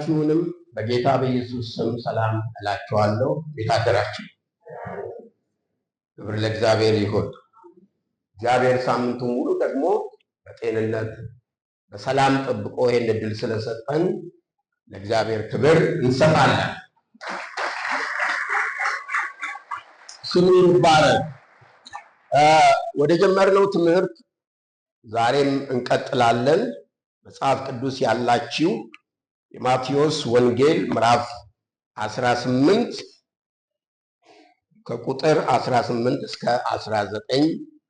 ሁላችሁንም በጌታ በኢየሱስ ስም ሰላም እላችኋለሁ። እንዴት አደራችሁ? ክብር ለእግዚአብሔር ይሁን። እግዚአብሔር ሳምንቱን ሙሉ ደግሞ በጤንነት በሰላም ጠብቆ ይህን እድል ስለሰጠን ለእግዚአብሔር ክብር እንሰጣለን። ስሙ ይባረክ። ወደ ጀመርነው ትምህርት ዛሬም እንቀጥላለን። መጽሐፍ ቅዱስ ያላችሁ የማቴዎስ ወንጌል ምዕራፍ 18 ከቁጥር 18 እስከ 19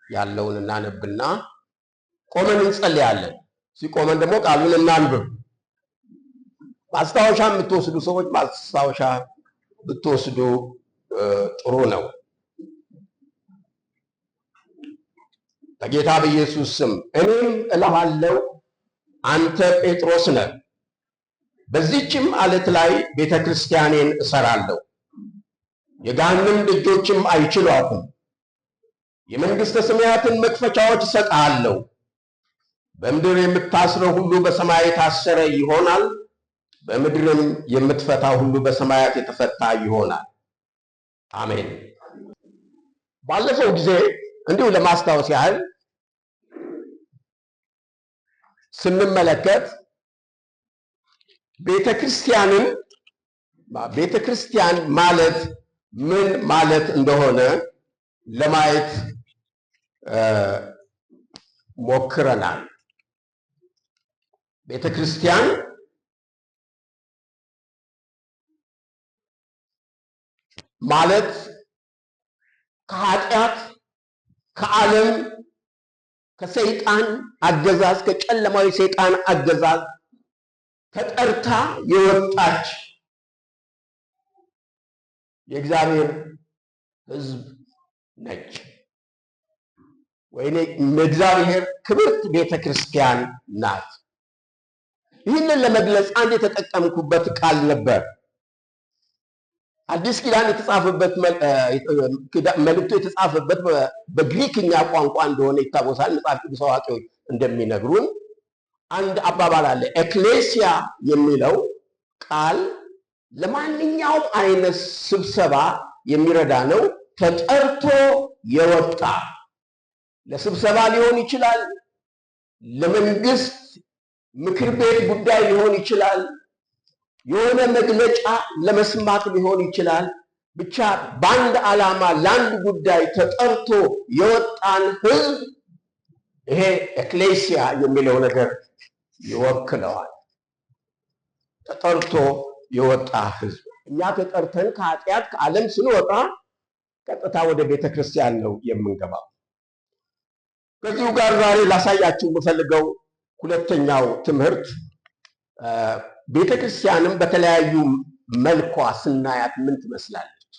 ያለውን እናነብና ቆመን እንጸልያለን። ሲቆመን ደግሞ ቃሉን እናንብብ። ማስታወሻ የምትወስዱ ሰዎች ማስታወሻ ብትወስዱ ጥሩ ነው። በጌታ በኢየሱስ ስም እኔም እልሃለሁ አንተ ጴጥሮስ ነህ፣ በዚህችም ዓለት ላይ ቤተ ክርስቲያኔን እሰራለሁ፣ የገሃነም ደጆችም አይችሏትም። የመንግሥተ ሰማያትን መክፈቻዎች እሰጥሃለሁ። በምድር የምታስረው ሁሉ በሰማይ የታሰረ ይሆናል፣ በምድርም የምትፈታ ሁሉ በሰማያት የተፈታ ይሆናል። አሜን። ባለፈው ጊዜ እንዲሁ ለማስታወስ ያህል ስንመለከት ቤተክርስቲያንን ቤተክርስቲያን ማለት ምን ማለት እንደሆነ ለማየት ሞክረናል። ቤተክርስቲያን ማለት ከኃጢአት፣ ከዓለም፣ ከሰይጣን አገዛዝ፣ ከጨለማዊ ሰይጣን አገዛዝ ተጠርታ የወጣች የእግዚአብሔር ሕዝብ ነች። ወይኔ የእግዚአብሔር ክብርት ቤተ ክርስቲያን ናት። ይህንን ለመግለጽ አንድ የተጠቀምኩበት ቃል ነበር። አዲስ ኪዳን የተጻፈበት መልእክቱ የተጻፈበት በግሪክኛ ቋንቋ እንደሆነ ይታወሳል። መጽሐፍ ቅዱስ አዋቂዎች እንደሚነግሩን አንድ አባባል አለ። ኤክሌሲያ የሚለው ቃል ለማንኛውም አይነት ስብሰባ የሚረዳ ነው። ተጠርቶ የወጣ ለስብሰባ ሊሆን ይችላል፣ ለመንግስት ምክር ቤት ጉዳይ ሊሆን ይችላል፣ የሆነ መግለጫ ለመስማት ሊሆን ይችላል። ብቻ በአንድ ዓላማ ለአንድ ጉዳይ ተጠርቶ የወጣን ሕዝብ ይሄ ኤክሌሲያ የሚለው ነገር ይወክለዋል። ተጠርቶ የወጣ ሕዝብ። እኛ ተጠርተን ከኃጢአት ከዓለም ስንወጣ ቀጥታ ወደ ቤተ ክርስቲያን ነው የምንገባው። ከዚሁ ጋር ዛሬ ላሳያችሁ የምፈልገው ሁለተኛው ትምህርት ቤተ ክርስቲያንም በተለያዩ መልኳ ስናያት ምን ትመስላለች፣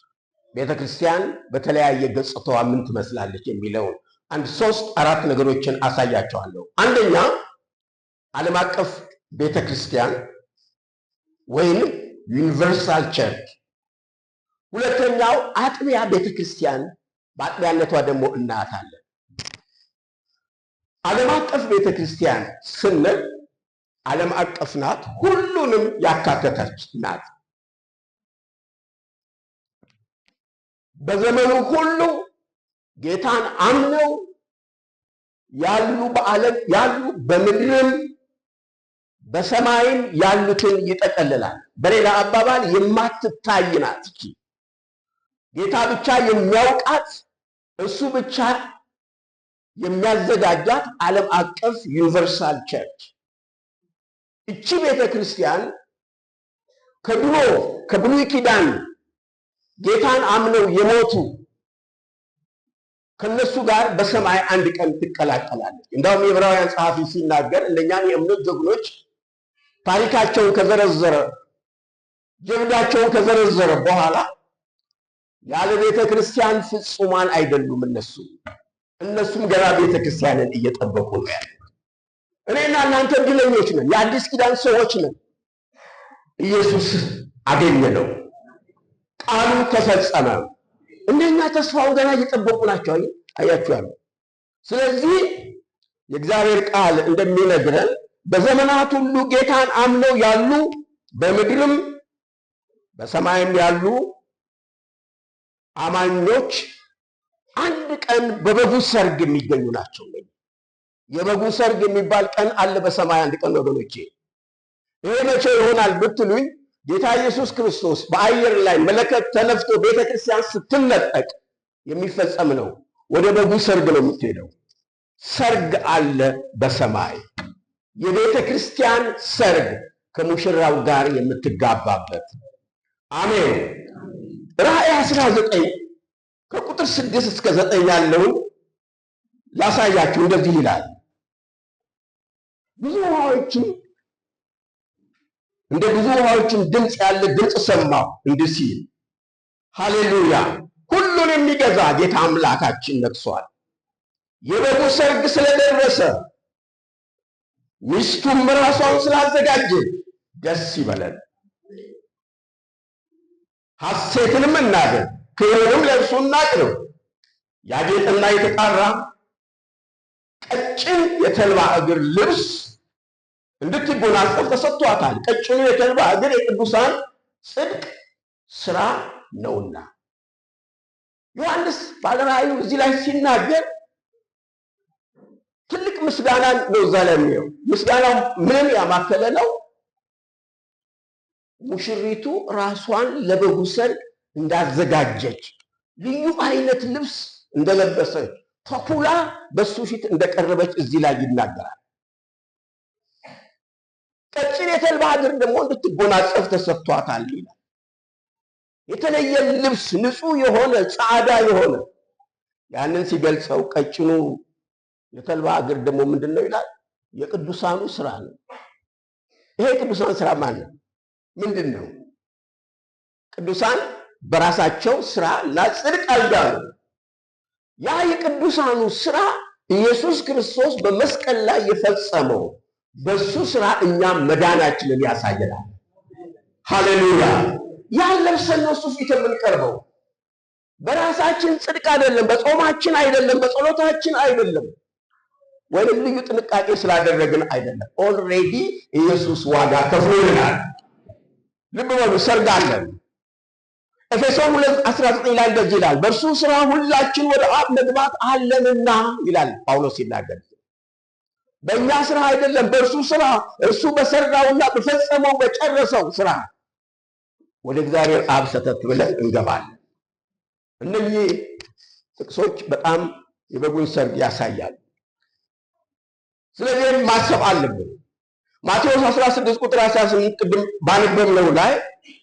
ቤተ ክርስቲያን በተለያየ ገጽታዋ ምን ትመስላለች የሚለውን አንድ ሶስት አራት ነገሮችን አሳያቸዋለሁ። አንደኛ ዓለም አቀፍ ቤተ ክርስቲያን ወይም universal church፣ ሁለተኛው አጥቢያ ቤተ ክርስቲያን፣ በአጥቢያነቷ ደግሞ እናያታለን። ዓለም አቀፍ ቤተ ክርስቲያን ስንል ዓለም አቀፍ ናት፣ ሁሉንም ያካተተች ናት። በዘመኑ ሁሉ ጌታን አምነው ያሉ በዓለም ያሉ በምድርም በሰማይም ያሉትን ይጠቀልላል። በሌላ አባባል የማትታይ ናት። እቺ ጌታ ብቻ የሚያውቃት እሱ ብቻ የሚያዘጋጃት ዓለም አቀፍ universal church። እቺ ቤተ ክርስቲያን ከድሮ ከብሉይ ኪዳን ጌታን አምነው የሞቱ ከነሱ ጋር በሰማይ አንድ ቀን ትቀላቀላለች። እንዳውም የዕብራውያን ጸሐፊ ሲናገር እነኛን የእምነት ጀግኖች ታሪካቸውን ከዘረዘረ ጀብዳቸውን ከዘረዘረ በኋላ ያለ ቤተ ክርስቲያን ፍጹማን አይደሉም እነሱ እነሱም ገና ቤተ ክርስቲያንን እየጠበቁ ነው ያሉት። እኔና እናንተ እድለኞች ነን፣ የአዲስ ኪዳን ሰዎች ነን። ኢየሱስ አገኘ ነው፣ ቃሉ ተፈጸመ። እንደኛ ተስፋውን ገና እየጠበቁ ናቸው። አያችሁ ያሉ። ስለዚህ የእግዚአብሔር ቃል እንደሚነግረን በዘመናት ሁሉ ጌታን አምነው ያሉ በምድርም በሰማይም ያሉ አማኞች አንድ ቀን በበጉ ሰርግ የሚገኙ ናቸው። የበጉ ሰርግ የሚባል ቀን አለ በሰማይ አንድ ቀን ወገኖቼ። ይሄ መቼ ይሆናል ብትሉኝ ጌታ ኢየሱስ ክርስቶስ በአየር ላይ መለከት ተነፍቶ ቤተክርስቲያን ስትነጠቅ የሚፈጸም ነው። ወደ በጉ ሰርግ ነው የምትሄደው። ሰርግ አለ በሰማይ፣ የቤተ ክርስቲያን ሰርግ ከሙሽራው ጋር የምትጋባበት። አሜን። ራእይ 19 ከቁጥር 6 እስከ 9 ያለውን ላሳያችሁ። እንደዚህ ይላል። ብዙ ውሃዎችን እንደ ብዙ ውሃዎችን ድምፅ ያለ ድምፅ ሰማሁ እንዲህ ሲል፣ ሃሌሉያ፣ ሁሉን የሚገዛ ጌታ አምላካችን ነግሷል። የበጉ ሰርግ ስለደረሰ ሚስቱም ራሷን ስላዘጋጀች ደስ ይበለን፣ ሐሴትንም እናድርግ፣ ክብርንም ለእርሱ እናቅርብ። ያጌጠና የተጣራ ቀጭን የተልባ እግር ልብስ እንድትጎናጸፍ ተሰጥቷታል። ቀጭኑ የተልባ እግር የቅዱሳን ጽድቅ ስራ ነውና። ዮሐንስ ባለራእዩ እዚህ ላይ ሲናገር ትልቅ ምስጋና ነው እዛ ላይ የሚየው። ምስጋናው ምንን ያማከለ ነው? ሙሽሪቱ ራሷን ለበጉ ሰርግ እንዳዘጋጀች፣ ልዩ አይነት ልብስ እንደለበሰች፣ ተኩላ በሱ ፊት እንደቀረበች እዚህ ላይ ይናገራል። ቀጭን የተልባ እግር ደግሞ እንድትጎናጸፍ ተሰጥቷታል ይላል። የተለየ ልብስ፣ ንጹሕ የሆነ ጻዕዳ የሆነ፣ ያንን ሲገልጸው ቀጭኑ የተልባ እግር ደግሞ ምንድን ነው ይላል? የቅዱሳኑ ስራ ነው። ይሄ የቅዱሳን ስራ ማን ነው? ምንድን ነው? ቅዱሳን በራሳቸው ስራ እና ጽድቅ አልዳኑ። ያ የቅዱሳኑ ስራ ኢየሱስ ክርስቶስ በመስቀል ላይ የፈጸመው በሱ ስራ እኛ መዳናችንን ያሳየናል። ሃሌሉያ! ያን ለብሰን ነው እሱ ፊት የምንቀርበው። በራሳችን ጽድቅ አይደለም፣ በጾማችን አይደለም፣ በጸሎታችን አይደለም፣ ወይም ልዩ ጥንቃቄ ስላደረግን አይደለም። Already ኢየሱስ ዋጋ ከፍሎልናል። ልብ በሉ፣ ሰርግ አለን። ኤፌሶን 2:19 ላይ እንደዚህ ይላል፣ በእርሱ ስራ ሁላችን ወደ አብ መግባት አለንና ይላል ጳውሎስ ሲናገር። በእኛ ስራ አይደለም፣ በእርሱ ስራ፣ እርሱ በሰራውና በፈጸመው በጨረሰው ስራ ወደ እግዚአብሔር አብ ሰተት ብለን እንገባለን። እነዚህ ጥቅሶች በጣም የበጉን ሰርግ ያሳያሉ። ስለዚህም ማሰብ አለብን። ማቴዎስ 16 ቁጥር 18 ቅድም ባነበብነው ላይ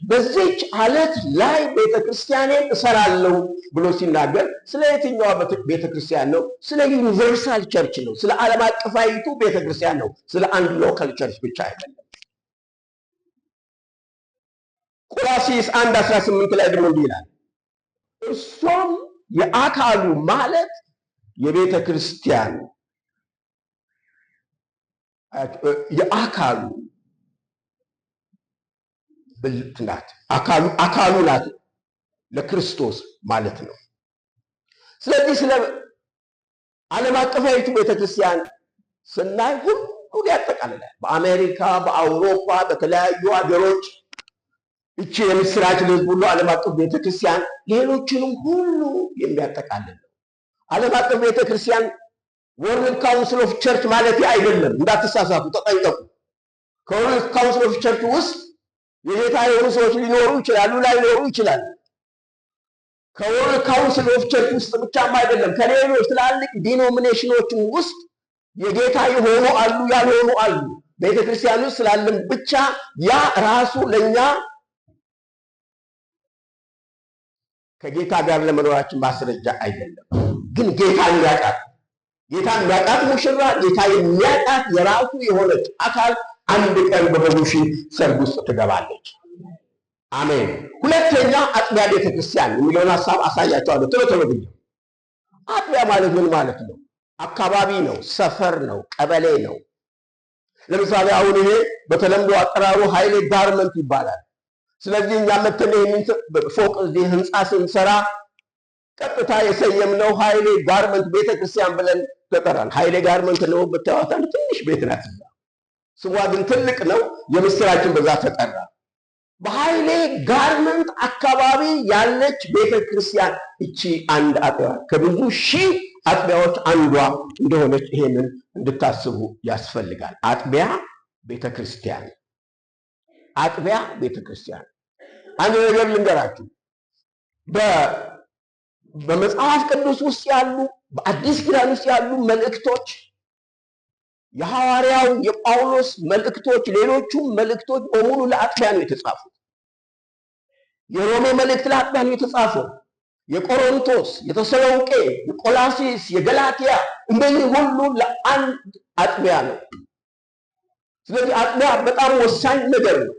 በዚች አለት ላይ ቤተክርስቲያኔን እሰራለሁ ብሎ ሲናገር ስለ የትኛዋ ቤተክርስቲያን ነው? ስለ universal church ነው። ስለ ዓለም አቀፋዊቱ ቤተክርስቲያን ነው። ስለ አንድ local church ብቻ አይደለም። ቆላስይስ 1:18 ላይ ደግሞ እንዲህ ይላል፣ እርሷም የአካሉ ማለት የቤተ ክርስቲያን የአካሉ ብልት ናት። አካሉ ናት ለክርስቶስ ማለት ነው። ስለዚህ ስለ ዓለም አቀፋዊቱ ቤተክርስቲያን ስናይ ሁሉን ያጠቃልላል። በአሜሪካ፣ በአውሮፓ፣ በተለያዩ ሀገሮች እቺ የምስራች ለሕዝብ ሁሉ ዓለም አቀፍ ቤተክርስቲያን ሌሎችንም ሁሉ የሚያጠቃልል ነው። ዓለም አቀፍ ቤተክርስቲያን World Council of Church ማለት አይደለም። እንዳትሳሳቱ ተጠንቀቁ። ከ World Council of Church ውስጥ የጌታ የሆኑ ሰዎች ሊኖሩ ይችላሉ፣ ላይኖሩ ይችላሉ። ከ World Council of Church ውስጥ ብቻም አይደለም፣ ከሌሎች ትላልቅ denomination ኦችን ውስጥ የጌታ የሆኑ አሉ፣ ያልሆኑ አሉ። ቤተክርስቲያን ውስጥ ስላለን ብቻ ያ ራሱ ለእኛ ከጌታ ጋር ለመኖራችን ማስረጃ አይደለም። ግን ጌታ የሚያውቃት፣ ጌታ የሚያውቃት ሙሽራ፣ ጌታ የሚያውቃት የራሱ የሆነች አካል አንድ ቀን በበጉ ሰርግ ውስጥ ትገባለች። አሜን። ሁለተኛ አጥቢያ ቤተክርስቲያን የሚለውን ሀሳብ አሳያቸዋለሁ። ቶሎ ቶሎ ብዬ። አጥቢያ ማለት ምን ማለት ነው? አካባቢ ነው፣ ሰፈር ነው፣ ቀበሌ ነው። ለምሳሌ አሁን ይሄ በተለምዶ አጠራሩ ኃይሌ ጋርመንት ይባላል። ስለዚህ እኛ መተን ይህንን ፎቅ እዚህ ህንፃ ስንሰራ ቀጥታ የሰየምነው ኃይሌ ጋርመንት ቤተክርስቲያን ብለን ተጠራን። ኃይሌ ጋርመንት ነው ብታዩት አንድ ትንሽ ቤት ናት እዛ። ስሟ ግን ትልቅ ነው። የምስራችን በዛ ተጠራ። በኃይሌ ጋርመንት አካባቢ ያለች ቤተክርስቲያን እቺ አንድ አጥቢያ ከብዙ ሺህ አጥቢያዎች አንዷ እንደሆነች ይሄንን እንድታስቡ ያስፈልጋል። አጥቢያ ቤተክርስቲያን፣ አጥቢያ ቤተክርስቲያን። አንድ ነገር ልንገራችሁ። በመጽሐፍ ቅዱስ ውስጥ ያሉ፣ በአዲስ ኪዳን ውስጥ ያሉ መልእክቶች፣ የሐዋርያው የጳውሎስ መልእክቶች፣ ሌሎቹም መልእክቶች በሙሉ ለአጥቢያ ነው የተጻፉት። የሮሜ መልእክት ለአጥቢያ ነው የተጻፈው። የቆሮንቶስ፣ የተሰሎንቄ፣ የቆላሲስ፣ የገላትያ እነዚህ ሁሉ ለአንድ አጥቢያ ነው። ስለዚህ አጥቢያ በጣም ወሳኝ ነገር ነው።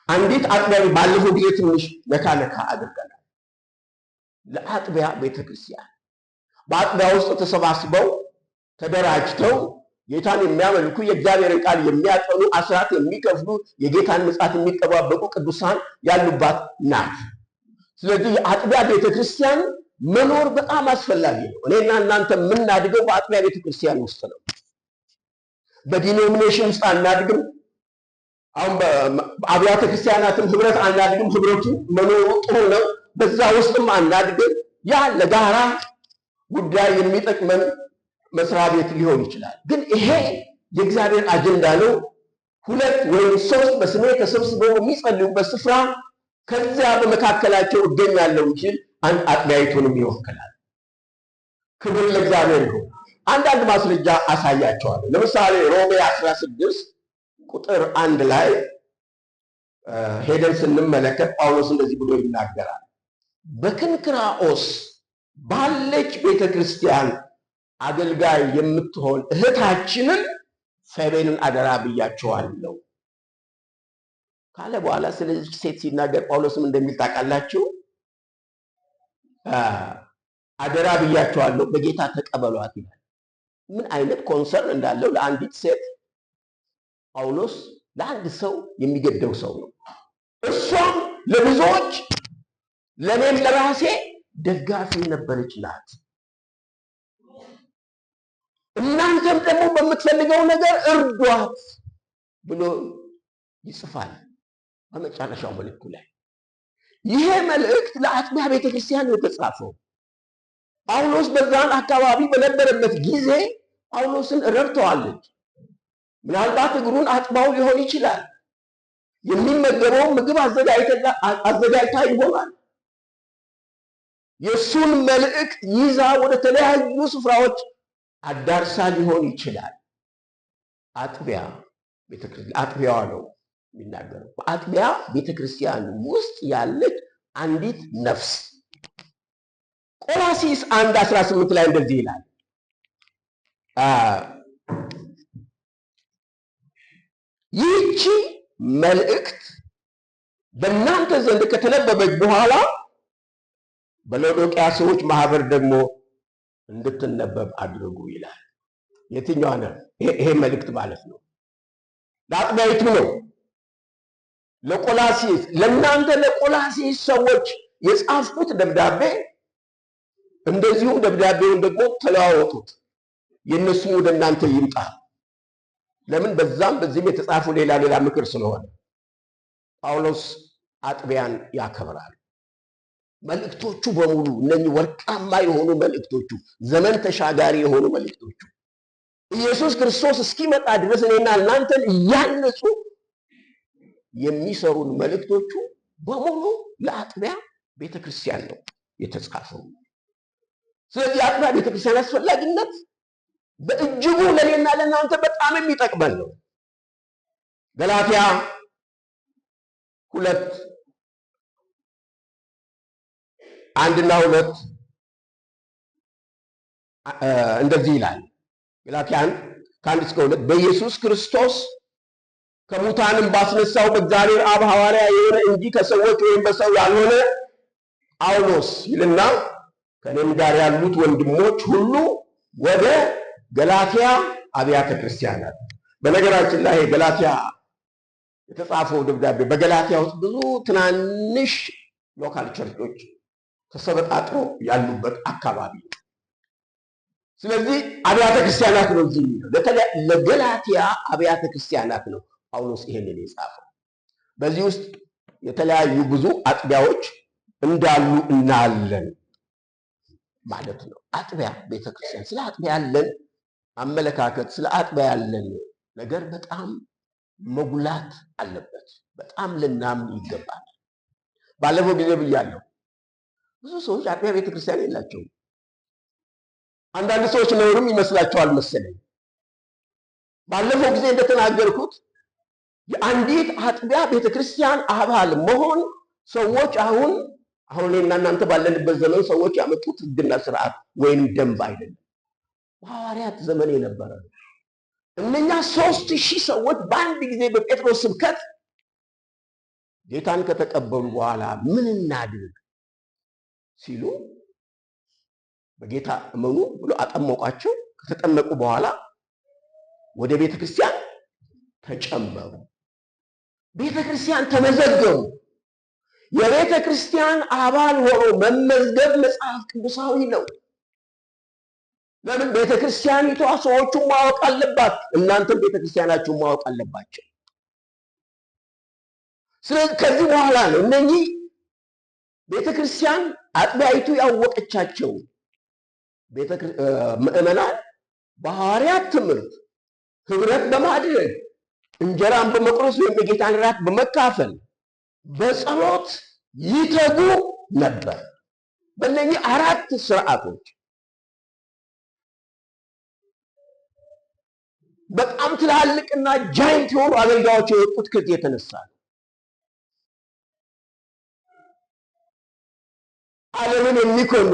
አንዲት አጥቢያ ባለፈው ጊዜ ትንሽ ነካ ነካ አድርገናል። ለአጥቢያ ቤተክርስቲያን በአጥቢያ ውስጥ ተሰባስበው ተደራጅተው ጌታን የሚያመልኩ፣ የእግዚአብሔርን ቃል የሚያጠኑ፣ አስራት የሚከፍሉ፣ የጌታን ምጽአት የሚጠባበቁ ቅዱሳን ያሉባት ናት። ስለዚህ የአጥቢያ ቤተክርስቲያን መኖር በጣም አስፈላጊ ነው። እኔና እናንተ የምናድገው በአጥቢያ ቤተክርስቲያን ውስጥ ነው። በ denomination ውስጥ አናድግም። አሁን በአብያተ ክርስቲያናትም ህብረት አናድግም። ህብረቱ መኖሩ ጥሩ ነው። በዛ ውስጥም አናድግም። ያ ለጋራ ጉዳይ የሚጠቅመን መስሪያ ቤት ሊሆን ይችላል። ግን ይሄ የእግዚአብሔር አጀንዳ ነው። ሁለት ወይም ሶስት በስሜ ተሰብስበው የሚጸልዩበት ስፍራ ከዚያ በመካከላቸው እገኛለሁ ሲል አንድ አጥቢያይቱንም ይወክላል። ክብር ለእግዚአብሔር ይሁን። አንዳንድ ማስረጃ አሳያቸዋለሁ። ለምሳሌ ሮሜ 16 ቁጥር 1 ላይ ሄደን ስንመለከት ጳውሎስ እንደዚህ ብሎ ይናገራል። በክንክራኦስ ባለች ቤተክርስቲያን አገልጋይ የምትሆን እህታችንን ፌቤንን አደራ ብያቸዋለሁ ካለ በኋላ ስለዚህ ሴት ሲናገር ጳውሎስም እንደሚል ታውቃላችሁ። አደራ ብያቸዋለሁ፣ በጌታ ተቀበሏት ይላል። ምን አይነት concern እንዳለው ለአንዲት ሴት ጳውሎስ ለአንድ ሰው የሚገደው ሰው ነው። እሷም ለብዙዎች ለእኔም ለራሴ ደጋፊ የነበረች ናት። እናንተም ደግሞ በምትፈልገው ነገር እርዷት ብሎ ይጽፋል በመጨረሻው መልእክቱ ላይ። ይሄ መልእክት ለአጥቢያ ቤተክርስቲያን ነው የተጻፈው። ጳውሎስ በዛን አካባቢ በነበረበት ጊዜ ጳውሎስን ረድተዋለች። ምናልባት እግሩን አጥባው ሊሆን ይችላል። የሚመገበውን ምግብ አዘጋጅታ ይሆናል። የእሱን መልእክት ይዛ ወደ ተለያዩ ስፍራዎች አዳርሳ ሊሆን ይችላል። አጥቢያ ቤተክርስቲያን አጥቢያዋ ነው የሚናገረው። በአጥቢያ ቤተክርስቲያን ውስጥ ያለች አንዲት ነፍስ። ቆላሲስ 1:18 ላይ እንደዚህ ይላል። ይህቺ መልእክት በእናንተ ዘንድ ከተነበበች በኋላ በሎዶቅያ ሰዎች ማህበር ደግሞ እንድትነበብ አድርጉ ይላል። የትኛዋ ነው ይሄ መልእክት ማለት ነው? ለአጥቢያይቱ ነው። ለቆላሲስ፣ ለእናንተ ለቆላሲስ ሰዎች የጻፍኩት ደብዳቤ፣ እንደዚሁም ደብዳቤውን ደግሞ ተለዋወጡት፣ የእነሱም ወደ እናንተ ይምጣ። ለምን? በዛም በዚህም የተጻፉ ሌላ ሌላ ምክር ስለሆነ ጳውሎስ አጥቢያን ያከብራል። መልእክቶቹ በሙሉ እነኚህ ወርቃማ የሆኑ መልእክቶቹ፣ ዘመን ተሻጋሪ የሆኑ መልእክቶቹ፣ ኢየሱስ ክርስቶስ እስኪመጣ ድረስ እኔና እናንተን እያነጹ የሚሰሩን መልእክቶቹ በሙሉ ለአጥቢያ ቤተክርስቲያን ነው የተጻፈው። ስለዚህ የአጥቢያ ቤተክርስቲያን አስፈላጊነት በእጅጉ ለእኔና ለእናንተ በጣም የሚጠቅመን ነው። ገላትያ 2:1ና 2 እንደዚህ ይላል። ገላትያ 1:1 እስከ 2 በኢየሱስ ክርስቶስ ከሙታንም ባስነሳው በእግዚአብሔር አብ ሐዋርያ የሆነ እንጂ ከሰዎች ወይም በሰው ያልሆነ ጳውሎስ ይልና ከእኔም ጋር ያሉት ወንድሞች ሁሉ ወደ ገላትያ አብያተ ክርስቲያናት። በነገራችን ላይ ገላትያ የተጻፈው ደብዳቤ በገላትያ ውስጥ ብዙ ትናንሽ local church ኦች ተሰበጣጥረው ያሉበት አካባቢ ነው። ስለዚህ አብያተ ክርስቲያናት ነው እዚህ የሚለው፣ ለገላትያ አብያተ ክርስቲያናት ነው ጳውሎስ ይሄንን የጻፈው። በዚህ ውስጥ የተለያዩ ብዙ አጥቢያዎች እንዳሉ እናያለን ማለት ነው። አጥቢያ ቤተክርስቲያን፣ ስለ አጥቢያ ያለን አመለካከት፣ ስለ አጥቢያ ያለን ነገር በጣም መጉላት አለበት። በጣም ልናምን ይገባል። ባለፈው ጊዜ ብያለሁ። ብዙ ሰዎች አጥቢያ ቤተክርስቲያን የላቸውም። አንዳንድ ሰዎች ነውርም ይመስላቸዋል መሰለኝ። ባለፈው ጊዜ እንደተናገርኩት የአንዲት አጥቢያ ቤተክርስቲያን አባል መሆን ሰዎች አሁን አሁን እኔና እናንተ ባለንበት ዘመን ሰዎች ያመጡት ሕግና ስርዓት ወይንም ደንብ አይደለም። በሐዋርያት ዘመን የነበረ ነው። እነኛ 3000 ሰዎች በአንድ ጊዜ በጴጥሮስ ስብከት ጌታን ከተቀበሉ በኋላ ምን እናድርግ ሲሉ በጌታ እመኑ ብሎ አጠመቋቸው። ከተጠመቁ በኋላ ወደ ቤተ ክርስቲያን ተጨመሩ። ቤተ ክርስቲያን ተመዘገቡ። የቤተ ክርስቲያን አባል ሆኖ መመዝገብ መጽሐፍ ቅዱሳዊ ነው። ለምን? ቤተ ክርስቲያኒቷ ሰዎቹን ማወቅ አለባት። እናንተም ቤተ ክርስቲያናችሁን ማወቅ አለባቸው። ስለዚህ ከዚህ በኋላ ነው እነኚህ ቤተ ክርስቲያን አጥቢያይቱ ያወቀቻቸው ምዕመናን በሐዋርያት ትምህርት ህብረት በማድረግ፣ እንጀራን በመቁረስ ወይም የጌታን ራት በመካፈል፣ በጸሎት ይተጉ ነበር። በእነኚህ አራት ስርዓቶች በጣም ትላልቅና giant የሆኑ አገልጋዮች የወጡት ከዚህ የተነሳ ነው። ዓለምን የሚኮንኑ፣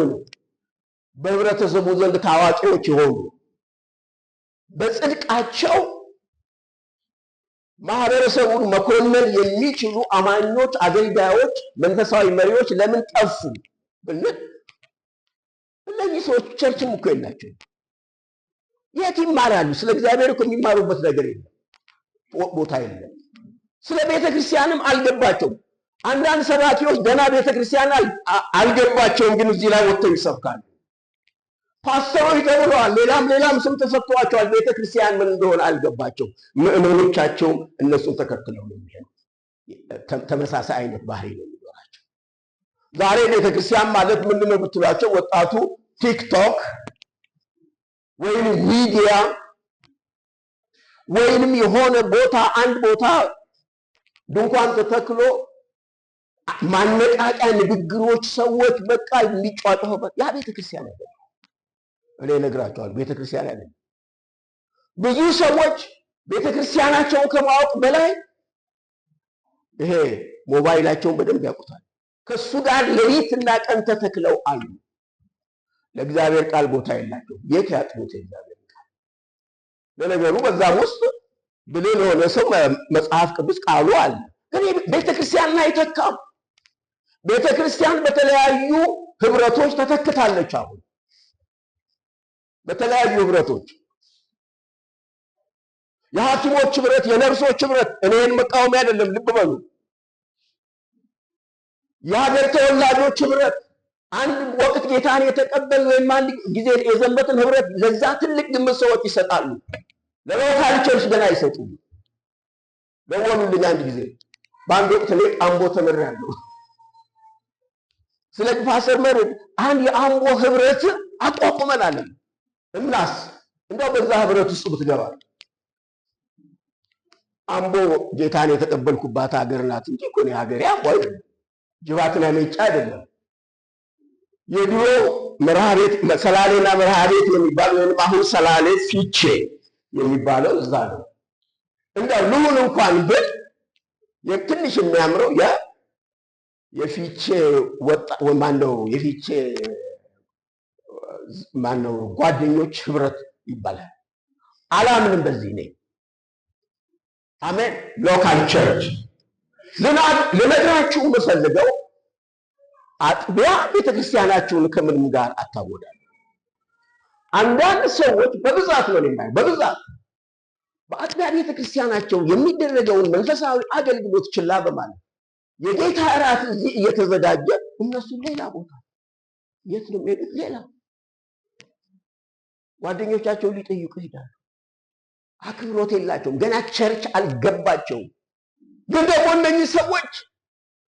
በህብረተሰቡ ዘንድ ታዋቂዎች የሆኑ፣ በጽድቃቸው ማህበረሰቡን መኮነን የሚችሉ አማኞች፣ አገልጋዮች፣ መንፈሳዊ መሪዎች ለምን ጠፉ ብንል እነዚህ ሰዎች church ም እኮ የላቸውም። የት ይማራሉ? ስለ እግዚአብሔር እኮ የሚማሩበት ነገር የለም፣ ቦታ የለም። ስለ ቤተ ክርስቲያንም አልገባቸውም። አንዳንድ ሰባኪዎች ገና ቤተ ክርስቲያን አልገባቸውም፣ ግን እዚህ ላይ ወጥተው ይሰብካሉ። ፓስተሮች ተብለዋል፣ ሌላም ሌላም ስም ተሰጥቷቸዋል። ቤተ ክርስቲያን ምን እንደሆነ አልገባቸውም። ምዕመኖቻቸውም እነሱን ተከትለው ነው የሚሄዱት። ተመሳሳይ አይነት ባህሪ ነው የሚኖራቸው። ዛሬ ቤተ ክርስቲያን ማለት ምንድን ነው ብትሏቸው ወጣቱ ቲክቶክ ወይም ሚዲያ ወይንም የሆነ ቦታ፣ አንድ ቦታ ድንኳን ተተክሎ ማነቃቂያ ንግግሮች፣ ሰዎች በቃ የሚጯጯሁበት ያ ቤተክርስቲያን አይደለም። እኔ እነግራቸዋለሁ፣ ቤተክርስቲያን አይደለም። ብዙ ሰዎች ቤተክርስቲያናቸውን ከማወቅ በላይ ይሄ ሞባይላቸውን በደንብ ያውቁታል። ከሱ ጋር ሌሊትና ቀን ተተክለው አሉ። ለእግዚአብሔር ቃል ቦታ የላቸው። የት ያጥኑት የእግዚአብሔር ቃል? ለነገሩ በዛም ውስጥ ብልህ ለሆነ ሰው መጽሐፍ ቅዱስ ቃሉ አለ። ግን ቤተክርስቲያንን አይተካም። ቤተክርስቲያን በተለያዩ ህብረቶች ተተክታለች። አሁን በተለያዩ ህብረቶች፣ የሐኪሞች ህብረት፣ የነርሶች ህብረት፣ እኔን መቃወሚያ አይደለም፣ ልብ በሉ። የሀገር ተወላጆች ህብረት፣ አንድ ወቅት ጌታን የተቀበል ወይም አንድ ጊዜ የዘመትን ህብረት ለዛ ትልቅ ግምት ሰዎች ይሰጣሉ። ለ local church ገና አይሰጡም። ደወሉልኝ አንድ ጊዜ። በአንድ ወቅት እኔ አምቦ ተምሬያለሁ። ስለ ፓስተር መርድ አንድ የአምቦ ህብረት አቋቁመናል። እናስ እንደው በዛ ህብረት ውስጥ ብትገባ፣ አምቦ ጌታን የተቀበልኩባት ሀገር ናት እንጂ እኮ እኔ ሀገሬ አምቦ አይደለም። ጅባትና ሜጫ አይደለም። የድሮ መርሃ ቤት፣ ሰላሌና መርሃ ቤት የሚባል ወይም አሁን ሰላሌ ፊቼ የሚባለው እዛ ነው። እንደው ልሁን እንኳን ብል ትንሽ የሚያምረው የፊቼ ወጣ ማነው፣ የፊቼ ማነው ጓደኞች ህብረት ይባላል። አላምንም በዚህ ነኝ። አሜን። Local church ልነግራችሁ የምፈልገው አጥቢያ ቤተክርስቲያናችሁን ከምንም ጋር አታወዳሉ። አንዳንድ ሰዎች በብዛት ነው የማየው፣ በብዛት በአጥቢያ ቤተክርስቲያናቸው የሚደረገውን መንፈሳዊ አገልግሎት ችላ በማለት የጌታ እራት እዚህ እየተዘጋጀ እነሱ ሌላ ቦታ የት ነው የሚሄዱት? ሌላ ጓደኞቻቸውን ሊጠይቁ ይሄዳሉ። አክብሮት የላቸውም። ገና church አልገባቸውም። ግን ደግሞ እነኚህ ሰዎች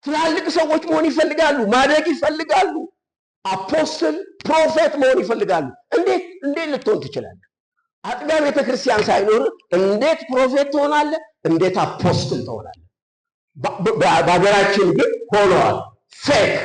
ትላልቅ ሰዎች መሆን ይፈልጋሉ፣ ማደግ ይፈልጋሉ፣ apostle prophet መሆን ይፈልጋሉ። እንዴት ልትሆን ትችላለህ? አጥቢያ ቤተክርስቲያን ሳይኖር እንዴት prophet ትሆናለህ? እንዴት apostle ትሆናለህ? በሀገራችን ግን ሆነዋል። Fake